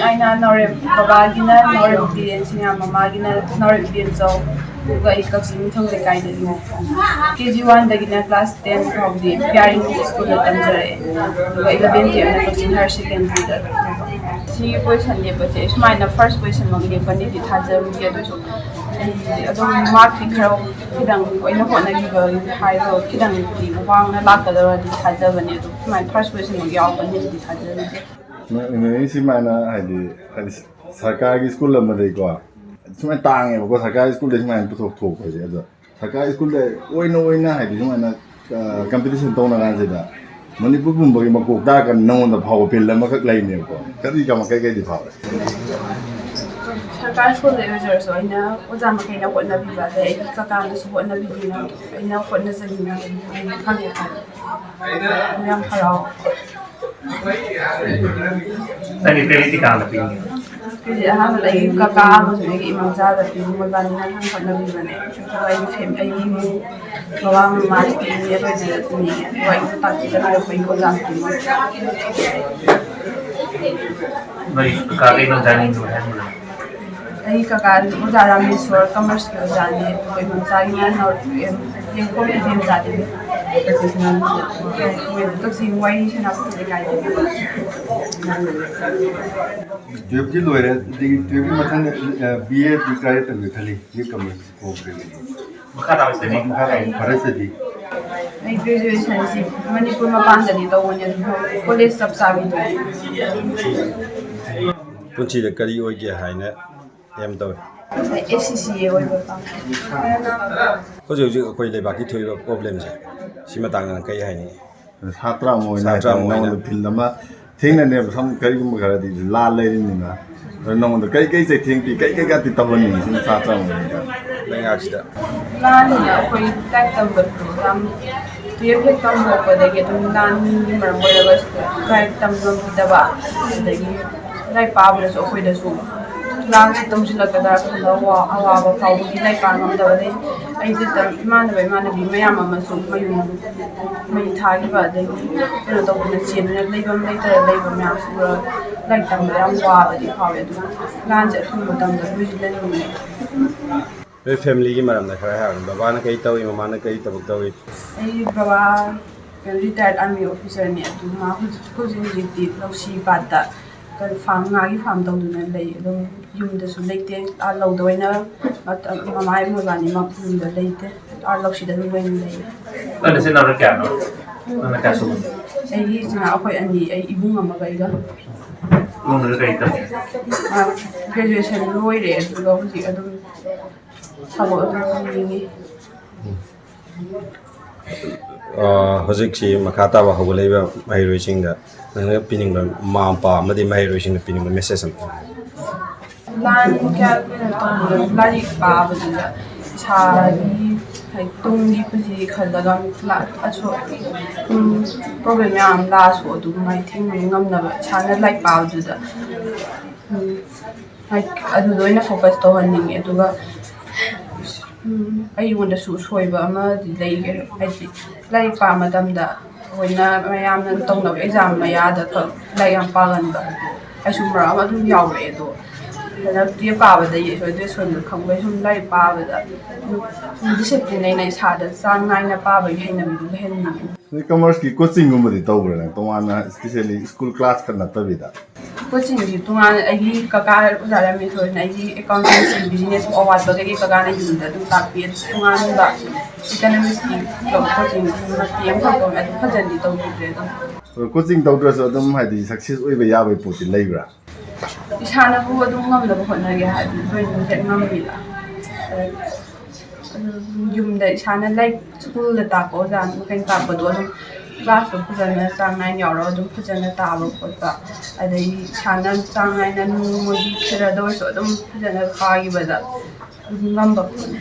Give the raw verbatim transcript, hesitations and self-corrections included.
ꯑꯩꯅ ꯅꯥꯎꯔꯦꯝ, ꯕꯕꯥꯒꯤꯅ ꯅꯥꯎꯔꯦꯝ ꯕꯤꯔꯦꯟ ꯁꯤꯡꯌꯥ, ꯃꯃꯥꯒꯤꯅ ꯅꯥꯎꯔꯦꯝ ꯕꯤꯔꯦꯟ ꯆꯧ, ꯑꯗꯨꯒ ꯑꯩ ꯀꯛꯆꯤꯡ ꯅꯤꯡꯊꯧ ꯂꯩꯀꯥꯏꯗꯒꯤꯅꯦ꯫ ꯀꯦ ꯖꯤ ꯋꯥꯟꯗꯒꯤꯅ ꯀ꯭ꯂꯥꯁ ꯇꯦꯟ ꯐꯥꯎꯗꯤ ꯄꯤꯌꯥꯔꯤꯡ ꯁ꯭ꯀꯨꯜꯗ ꯇꯝꯖꯔꯛꯑꯦ, ꯑꯗꯨꯒ ꯏꯂꯚꯦꯟ ꯇꯨꯌꯦꯜꯞꯅ ꯀꯛꯆꯤꯡ ꯍꯥꯌꯔ ꯁꯦꯀꯦꯟꯗꯔꯤꯗ ꯇꯝꯕ꯫ ꯁꯤꯒꯤ ꯄꯣꯖꯤꯁꯟ ꯂꯦꯞꯄꯁꯦ ꯑꯩ ꯁꯨꯃꯥꯏꯅ ꯐꯥꯔꯁ ꯄꯣꯖꯤꯁꯟꯃꯛ ꯂꯦꯞꯄꯅꯤꯗꯤ ꯊꯥꯖꯔꯨꯗꯦ, ꯑꯗꯨꯁꯨ ꯑꯩ ꯑꯗꯨꯝ ꯃꯥꯔꯛꯇꯤ ꯈꯔ ꯈꯤꯇꯪ ꯑꯣꯏꯅ ꯍꯣꯠꯅꯈꯤꯕ ꯍꯥꯏꯔꯣ, ꯈꯤꯇꯪꯗꯤ ꯋꯥꯡꯅ ꯂꯥꯛꯀꯗꯧꯔꯗꯤ ꯊꯥꯖꯕꯅꯦ, ꯑꯗꯨ ꯁꯨꯃꯥꯏꯅ ꯐꯥꯔꯁ ꯄꯣꯖꯤꯁꯟꯃꯛ ꯌꯥꯎꯔꯛꯀꯅꯤꯗꯤ ꯊꯥꯖꯔꯨꯗꯦ꯫ ꯅꯣꯏ ꯁꯨꯃꯥꯏꯅ ꯍꯥꯏꯗꯤ, ꯍꯥꯏꯗꯤ ꯁꯔꯀꯥꯔꯒꯤ ꯁ꯭ꯀꯨꯜ ꯑꯃꯗꯩꯀꯣ, ꯁꯨꯃꯥꯏꯅ ꯇꯥꯡꯉꯦꯕꯀꯣ, ꯁꯔꯀꯥꯔꯒꯤ ꯁ꯭ꯀꯨꯜꯗꯩ ꯁꯨꯃꯥꯏꯅ ꯄꯨꯊꯣꯛ ꯊꯣꯛꯄꯁꯦ꯫ ꯑꯗꯣ ꯁꯔꯀꯥꯔꯒꯤ ꯁ꯭ꯀꯨꯜꯗ ꯑꯣꯏꯅ ꯑꯣꯏꯅ ꯍꯥꯏꯗꯤ ꯁꯨꯃꯥꯏꯅ ꯀꯝꯄꯤꯇꯤꯁꯟ ꯇꯧꯅ ꯀꯥꯟꯁꯤꯗ ꯃꯅꯤꯄꯨꯔ ꯄꯨꯝꯕꯒꯤ ꯃꯀꯣꯛ ꯇꯥꯔꯀꯥꯟꯗ ꯅꯉꯣꯟꯗ ꯐꯥꯎꯕ ꯐꯤꯜ ꯑꯃꯈꯛ ꯂꯩꯅꯦꯕꯀꯣ꯫ ꯀꯔꯤ ꯀꯃ-, ꯀꯩꯀꯩꯗꯤ ꯐꯥꯎꯔꯦ? ꯁꯔꯀꯥꯔ ꯁ꯭ꯀꯨꯜꯗ ꯑꯣꯏꯖꯔꯁꯨ ꯑꯩꯅ ꯑꯣꯖꯥ ꯃꯈꯩꯅ ꯍꯣꯠꯅꯕꯤꯕ, ꯑꯗꯩ ꯑꯩꯒꯤ ꯀꯀꯥꯅꯁꯨ ꯍꯣꯠꯅꯕꯤꯗꯨꯅ ꯑꯩꯅ ꯍꯣꯠꯅꯖꯅꯤꯡꯉꯥꯏ ꯑꯩꯅ ꯐꯪꯉꯦ ꯈꯜꯂꯦ꯫ ꯑꯗꯨ ꯌꯥꯝ ꯍꯔꯥꯎ꯫ ꯅꯪꯒꯤ ꯀꯔꯤ ꯊꯤꯀꯥꯅ ꯄꯤꯅꯤ? ꯑꯩꯈꯣꯏꯁꯦ ꯑꯍꯥꯟꯕꯗ ꯑꯩꯒꯤ ꯀꯀꯥ ꯑꯃꯁꯨ ꯑꯩꯒꯤ ꯏꯃꯥ ꯃꯆꯥꯗ ꯄꯤꯅꯤ, ꯃꯣꯏꯕꯥꯅꯤꯅ ꯌꯥꯝ ꯍꯣꯠꯅꯕꯤꯕꯅꯦ꯫ ꯑꯗꯨꯒ ꯑꯩꯒꯤ ꯐꯦꯝ-, ꯑꯩꯒꯤ ꯏꯃꯨꯡ ꯕꯕꯥ ꯃꯃꯥꯁꯨ ꯄꯤꯅꯤ, ꯑꯩꯈꯣꯏꯗ ꯄꯤꯅꯤ꯫ ꯑꯗꯨꯒ ꯑꯩꯕꯨ ꯇꯥꯛꯄꯤ ꯇꯝꯕꯤꯔꯛꯄ ꯑꯩꯒꯤ ꯑꯣꯖꯥ ꯄꯤꯅꯤ꯫ ꯅꯣꯏ ꯀꯀꯥ ꯀꯩꯅꯣ ꯆꯥꯅꯤꯡꯕ ꯍꯥꯏꯕꯅꯣ? ꯑꯩ ꯀꯀꯥ ꯑꯣꯖꯥ ꯔꯥꯃꯦꯁꯣꯔ, ꯀꯃꯔꯁꯀꯤ ꯑꯣꯖꯥꯅꯤ, ꯑꯗꯨꯒ ꯏꯃꯥ ꯃꯆꯥꯒꯤꯅ ꯅꯥꯎ-, ꯑꯦꯝ-, ꯌꯦꯡꯈꯣꯝ ꯏꯕꯦꯝꯆꯥ ꯗꯦꯕꯤ꯫ ꯀꯛꯆꯤꯡ ꯋꯥꯏꯔꯤ ꯁꯦꯅꯥꯄꯇꯤ ꯂꯩꯀꯥꯏꯗꯒꯤ꯫ ꯇꯨꯌꯦꯜꯞꯇꯤ ꯂꯣꯏꯔꯦ, ꯑꯗꯨꯗꯒꯤ ꯇꯨꯌꯦꯜꯞꯀꯤ ꯃꯊꯪꯗ, ꯑ, ꯕꯤ ꯑꯦ ꯀꯥꯏꯗ ꯇꯝꯒꯦ ꯈꯜꯂꯤ? ꯕꯤ ꯑꯦ ꯀꯃꯔꯁ ꯀꯣꯝ ꯀꯩꯀꯩ? ꯃꯈꯥ ꯇꯥꯕ ꯁ꯭ꯇꯦꯞ? ꯃꯈꯥ ꯇꯥꯕ ꯐꯔꯦ ꯁꯤꯗꯤ꯫ ꯑꯩ ꯒ꯭ꯔꯦꯖꯨꯑꯦꯁꯟꯁꯤ ꯃꯅꯤꯄꯨꯔ ꯃꯄꯥꯟꯗꯗꯤ ꯇꯧꯕꯅꯦ, ꯑꯗꯨ ꯀꯣꯂꯦꯖ ꯆꯞ ꯆꯥꯕꯤꯗꯨꯗꯤ꯫ ꯄꯨꯟꯁꯤꯗ ꯀꯔꯤ ꯑꯣꯏꯒꯦ ꯍꯥꯏꯅ ꯑꯦꯝ ꯇꯧꯏ? ꯑꯩ ꯑꯦꯁ ꯁꯤ ꯁꯤ ꯑꯦ ꯑꯣꯏꯕ ꯄꯥꯝꯃꯤ꯫ ꯍꯧꯖꯤꯛ ꯍꯧꯖꯤꯛ ꯑꯩꯈꯣꯏ ꯂꯩꯕꯥꯛꯀꯤ ꯊꯣꯛꯏꯕ ꯄ꯭ꯔꯣꯕ꯭ꯂꯦꯝꯁꯦ, ꯁꯤ ꯃꯇꯥꯡꯗ ꯀꯔꯤ ꯍꯥꯏꯅꯤꯡꯉꯤ? ꯁꯥꯇ꯭ꯔ ꯑꯃ ꯑꯣꯏꯅ ꯁꯥꯇ꯭ꯔ ꯑꯃ ꯑꯣꯏꯅ꯫ ꯅꯉꯣꯟꯗ ꯐꯤꯜ ꯑꯃ ꯊꯦꯡꯅꯅꯦꯕ, ꯁꯝ ꯀꯔꯤꯒꯨꯝꯕ ꯈꯔꯗꯤ ꯂꯥꯟ ꯂꯩꯔꯤꯕꯅꯤꯅ, ꯑꯗꯣ ꯅꯉꯣꯟꯗ ꯀꯔꯤ ꯀꯔꯤ ꯆꯩꯊꯦꯡ ꯄꯤ, ꯀꯔꯤ ꯀꯔꯤ ꯀꯥꯇꯤ ꯇꯧꯍꯟꯅꯤꯡꯉꯤ ꯁꯨꯝ ꯁꯥꯇ꯭ꯔ ꯑꯃ ꯑꯣꯏꯅ? ꯂꯩꯉꯥꯛꯁꯤꯗ꯫ ꯂꯥꯟꯁꯤꯅ ꯑꯩꯈꯣꯏ ꯂꯥꯏꯔꯤꯛ ꯇꯝꯕꯗꯣ ꯌꯥꯝ, ꯇꯨꯌꯦꯜꯞ ꯍꯦꯛ ꯇꯝꯍꯧꯔꯛꯄꯗꯒꯤ ꯑꯗꯨꯝ ꯂꯥꯟꯒꯤ ꯃꯔꯝ ꯑꯣꯏꯔꯒ ꯂꯥꯏꯔꯤꯛ ꯇꯝꯕ ꯉꯝꯈꯤꯗꯕ, ꯑꯗꯒꯤ ꯂꯥꯏꯔꯤꯛ ꯄꯥꯕꯗꯁꯨ ꯑꯩꯈꯣꯏꯗꯁꯨ ꯂꯥꯟꯁꯤ ꯇꯧꯁꯤꯜꯂꯛꯀꯗ꯭ꯔꯥ ꯈꯟꯕ ꯋꯥ-, ꯑꯋꯥꯕ ꯐꯥꯎꯕꯒꯤ ꯂꯥꯏꯔꯤꯛ ꯄꯥ ꯉꯝꯗꯕ, ꯑꯗꯩ ꯑꯩꯗꯤ ꯇꯝ-, ꯏꯃꯥꯟꯅꯕ ꯏꯃꯥꯟꯅꯕꯤ ꯃꯌꯥꯝ ꯑꯃꯁꯨ ꯃꯌꯨꯝ ꯃꯩ ꯊꯥꯈꯤꯕ, ꯑꯗꯒꯤ ꯀꯩꯅꯣ ꯇꯧꯗꯅ ꯆꯦꯟꯗꯨꯅ ꯂꯩꯐꯝ ꯂꯩꯇꯔ ꯂꯩꯕ ꯃꯌꯥꯝꯁꯨ ꯎꯔꯒ ꯂꯥꯏꯔꯤꯛ ꯇꯝꯕꯗ ꯌꯥꯝ ꯋꯥꯕꯗꯤ ꯐꯥꯎꯋꯦ꯫ ꯑꯗꯨꯅ ꯂꯥꯟꯁꯦ ꯑꯊꯨꯕ ꯃꯇꯝꯗ ꯂꯣꯏꯁꯤꯜꯍꯟꯅꯤꯡꯉꯦ꯫ ꯅꯣꯏ ꯐꯦꯃꯤꯂꯤꯒꯤ ꯃꯔꯝꯗ ꯈꯔ ꯍꯥꯏꯔꯣꯅꯦ꯫ ꯕꯕꯥꯅ ꯀꯔꯤ ꯇꯧꯏ, ꯃꯃꯥꯅ ꯀꯔꯤ ꯊꯕꯛ ꯇꯧꯏ? ꯑꯩ ꯕꯕꯥ retired army officerꯅꯦ, ꯑꯗꯨ ꯃꯥ ꯍꯧꯖꯤꯛ, ꯍꯧꯖꯤꯛ ꯍꯧꯖꯤꯛꯇꯤ ꯂꯧꯁꯤ ꯄꯥꯠꯇ ꯀꯩꯅꯣ farm, ꯉꯥꯒꯤ farm ꯇꯧꯗꯨꯅ ꯂꯩ꯫ ꯑꯗꯨꯝ ꯌꯨꯝꯗꯁꯨ ꯂꯩꯇꯦ, ꯑꯥ ꯂꯧꯗ ꯑꯣꯏꯅ ꯃꯇꯝ, ꯃꯃꯥ ꯃꯕꯥꯅꯤꯃꯛ ꯌꯨꯝꯗ ꯂꯩꯇꯦ, ꯑꯥ ꯂꯧꯁꯤꯗ ꯑꯗꯨꯝ ꯂꯣꯏꯅ ꯂꯩ꯫ ꯅꯪ ꯅꯆꯤꯟ ꯅꯅꯥꯎꯅ ꯀꯌꯥꯅꯣ? ꯅꯪꯅ ꯀꯌꯥ ꯁꯨꯕꯅꯣ? ꯑꯩꯒꯤ ꯏꯆꯤꯟ ꯏꯅꯥꯎ ꯑꯩꯈꯣꯏ ꯑꯅꯤ, ꯑꯩ ꯏꯕꯨꯡ ꯑꯃꯒ ꯑꯩꯒ꯫ ꯏꯕꯨꯡꯗꯨꯅ ꯀꯔꯤ ꯇꯝꯃꯤ? ꯃꯥ graduation ꯂꯣꯏꯔꯦ, ꯑꯗꯨꯒ ꯍꯧꯖꯤꯛ ꯑꯗꯨꯝ ꯊꯕꯛ ꯑꯗꯨꯝ ꯇꯧꯅꯤꯡꯉꯤ꯫ ꯑ, ꯍꯧꯖꯤꯛꯁꯤ ꯃꯈꯥ ꯇꯥꯕ ꯍꯧꯒꯠꯂꯛꯏꯕ ꯃꯍꯩꯔꯣꯏꯁꯤꯡꯗ ꯅꯪꯅ ꯄꯤꯅꯤꯡꯕ, ꯃꯃꯥ ꯃꯄꯥ ꯑꯃꯗꯤ ꯃꯍꯩꯔꯣꯏꯁꯤꯡꯗ ꯄꯤꯅꯤꯡꯕ message ꯑꯃ? ꯂꯥꯟ ꯀꯌꯥ ꯀꯩꯅꯣ ꯇꯧꯕꯗ ꯂꯥꯏꯔꯤꯛ ꯄꯥꯕꯗꯨꯗ ꯏꯁꯥꯒꯤ, ꯍꯥꯏꯗꯤ, ꯇꯨꯡꯒꯤ ꯄꯨꯟꯁꯤ ꯈꯜꯂꯒ ꯂꯥ-, ꯑꯁꯣ-, ꯎꯝ, problem ꯃꯌꯥꯝ ꯑꯃ ꯂꯥꯛꯑꯁꯨ ꯑꯗꯨꯃꯥꯏꯅ ꯊꯦꯡꯅꯕ ꯉꯝꯅꯕ ꯏꯁꯥꯅ ꯂꯥꯏꯔꯤꯛ ꯄꯥꯕꯗꯨꯗ, ꯎꯝ, ꯍꯥꯏꯗꯤ, ꯑꯗꯨꯗ ꯑꯣꯏꯅ focus ꯇꯧꯍꯟꯅꯤꯡꯉꯦ꯫ ꯑꯗꯨꯒ ꯎꯝ, ꯑꯩꯉꯣꯟꯗꯁꯨ ꯁꯣꯏꯕ ꯑꯃꯗꯤ ꯂꯩꯈ꯭ꯔꯦ, ꯍꯥꯏꯗꯤ ꯂꯥꯏꯔꯤꯛ ꯄꯥꯕ ꯃꯇꯝꯗ ꯑꯩꯈꯣꯏꯅ ꯃꯌꯥꯝꯅ ꯇꯧꯅꯕ exam ꯃꯌꯥꯗ ꯈꯛ ꯂꯥꯏꯔꯤꯛ ꯌꯥꯝ ꯄꯥꯒꯟꯕ, ꯑꯩꯁꯨ ꯃꯔꯛ ꯑꯃ ꯑꯗꯨꯝ ꯌꯥꯎꯔꯛꯑꯦ꯫ ꯑꯗꯣ ꯍꯟꯗꯛꯇꯤ ꯄꯥꯕꯗ ꯌꯦꯛꯄꯗ ꯁꯣꯏꯕ ꯈꯪꯕꯩ ꯁꯨꯝ ꯂꯥꯏꯔꯤꯛ ꯄꯥꯕꯗ ꯁꯨꯝ discipline ꯂꯩꯅ ꯏꯁꯥꯗ ꯆꯥꯡ ꯅꯥꯏꯅ ꯄꯥꯕꯒꯤ ꯍꯩꯅꯕꯤꯗꯨ ꯂꯩꯍꯟꯅꯤꯡꯉꯤ꯫ ꯅꯣꯏ commerceꯀꯤ coachingꯒꯨꯝꯕꯗꯤ ꯇꯧꯕ꯭ꯔꯥ ꯅꯪ, ꯇꯣꯉꯥꯟꯅ specially school class ꯈꯛ ꯅꯠꯇꯕꯤꯗ? Coachingꯁꯤ ꯇꯣꯉꯥꯟꯅ ꯑꯩꯒꯤ ꯀꯀꯥ ꯑꯣꯖꯥ ꯔꯥꯃꯦꯁ ꯍꯣꯏꯅ ꯑꯩꯒꯤ accountancy business ꯑꯋꯥꯠꯄꯈꯩꯒꯤ ꯀꯀꯥꯅ ꯌꯨꯝꯗ ꯑꯗꯨꯝ ꯇꯥꯛꯄꯤ꯫ ꯑꯗꯨ ꯇꯣꯉꯥꯟꯕ economicsꯀꯤ coaching ꯃꯇꯦꯛ ꯑꯃꯈꯛ ꯇꯧꯔꯝꯃꯦ, ꯑꯗꯨ ꯐꯖꯅꯗꯤ ꯇꯧꯕꯤꯗ꯭ꯔꯦ ꯑꯗꯨꯝ꯫ Coaching ꯇꯧꯗ꯭ꯔꯁꯨ ꯑꯗꯨꯝ ꯍꯥꯏꯗꯤ success ꯑꯣꯏꯕ ꯌꯥꯕꯒꯤ ꯄꯣꯠꯇꯤ ꯂꯩꯕ꯭ꯔꯥ? ꯏꯁꯥꯅꯕꯨ ꯑꯗꯨꯝ ꯉꯝꯅꯕ ꯍꯣꯠꯅꯒꯦ ꯍꯥꯏꯔꯗꯤ ꯂꯣꯏꯅꯃꯛ ꯍꯦꯛ ꯉꯝꯃꯤꯗ꯫ ꯑꯗꯨꯝ ꯌꯨꯝꯗ ꯏꯁꯥꯅ ꯂꯥꯏꯔꯤꯛ schoolꯗ ꯇꯥꯛꯄ ꯑꯣꯖꯥ ꯃꯈꯩꯅ ꯇꯥꯛꯄꯗꯣ ꯑꯗꯨꯝ classꯇꯣ ꯐꯖꯅ ꯆꯥꯡ ꯅꯥꯏꯅ ꯌꯥꯎꯔꯒ ꯑꯗꯨꯝ ꯐꯖꯅ ꯇꯥꯕ ꯈꯣꯠꯄ, ꯑꯗꯩ ꯏꯁꯥꯅ ꯆꯥꯡ ꯅꯥꯏꯅ ꯅꯣꯡꯃꯒꯤ ꯈꯔꯗ ꯑꯣꯏꯔꯁꯨ ꯑꯗꯨꯝ ꯐꯖꯅ ꯄꯥꯈꯤꯕꯗ ꯑꯗꯨꯝ ꯉꯝꯕ ꯄꯣꯠꯅꯤ꯫